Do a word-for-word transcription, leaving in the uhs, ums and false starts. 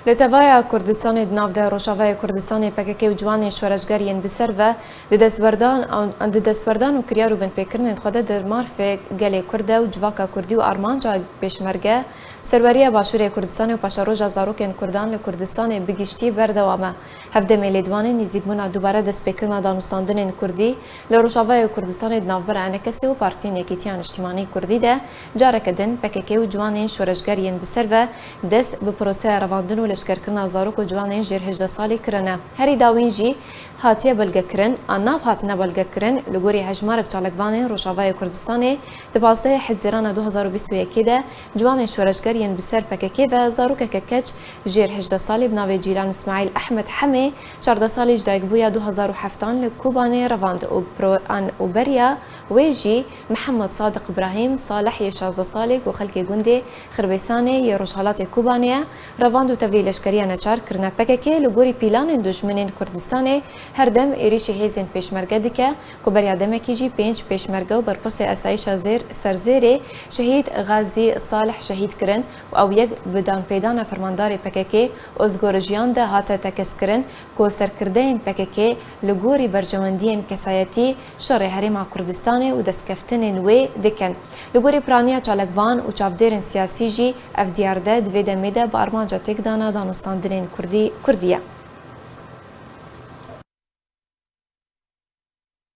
Li tevaya Kurdistanê di nav de Rojavayê Kurdistanê P K K û ciwanên şoreşger yên bi ser ve di destwerdan, di destwerdan û kiryar û binpêkirinên xwe de di marfê gelê Kurd de û civaka Kurdî û armanca pêşmerge, serweriya Başûrê Kurdistanê û paşeroja zarokên Kurdan li Kurdistanê bi giştî berdewam e. Hevdemê lêdwanên nîzîkbûna dubare destpêkirina danûstandinên Kurdî li Rojavayê Kurdistanê di navbera Enekesê û Partiyên Yekîtiya Niştimanî Kurdî de careke din P K K û ciwanên şoreşger yên bi ser ve dest bi proseya revandin û leşkerkirina zarok û ciwanên jêr hejdeh salî kirine. Herî dawîn jî hatiye belgekirin, a nav hatine belgekirin, li gorî hejmarek çalakvanên Rojavayê Kurdistanê di pazdehê Hezîrana du hazar û bîst û yekê de ciwanên şoreşger yên bi ser P K K ve zarokeke keç jêr hejdeh salî bi navê Cîlan Îsmaîl Ehmed Hemê, çardeh salî ji dayikbûya du hazar û heftan li Kobanê revand û pro-, an û beriya wê jî Mihemed Sadiq Îbrahîm Salih yê şazdeh salî ku xelkê gundê Xirbêsanê yê rojhelatê Kobanê ye, revand û tevlî leşkeriya neçar kirine. P K K li gorî pîlanên dijminên Kurdistanê her dem êrîşî hêzên pêşmerge dike ku beriya demekî jî pênc pêşmerge û berpirsê esayîşa zêr serzêrê şehîd Gazî Salih şehîd kirin û ew yek bi danpêdana fermandarê P K K Ozgur Jiyan de hate tekez kirin ku serkirdeyên P K K li gorî berjewendiyên kesayetî şerê Herêma Kurdistanê û destkeftinên wê dikin. Li gorî piraniya çalakvan û çavdêrên siyasî jî ev diyar de di vê demê de bi armanca têkdana danûstandinên Kurdî, Kurdî ye.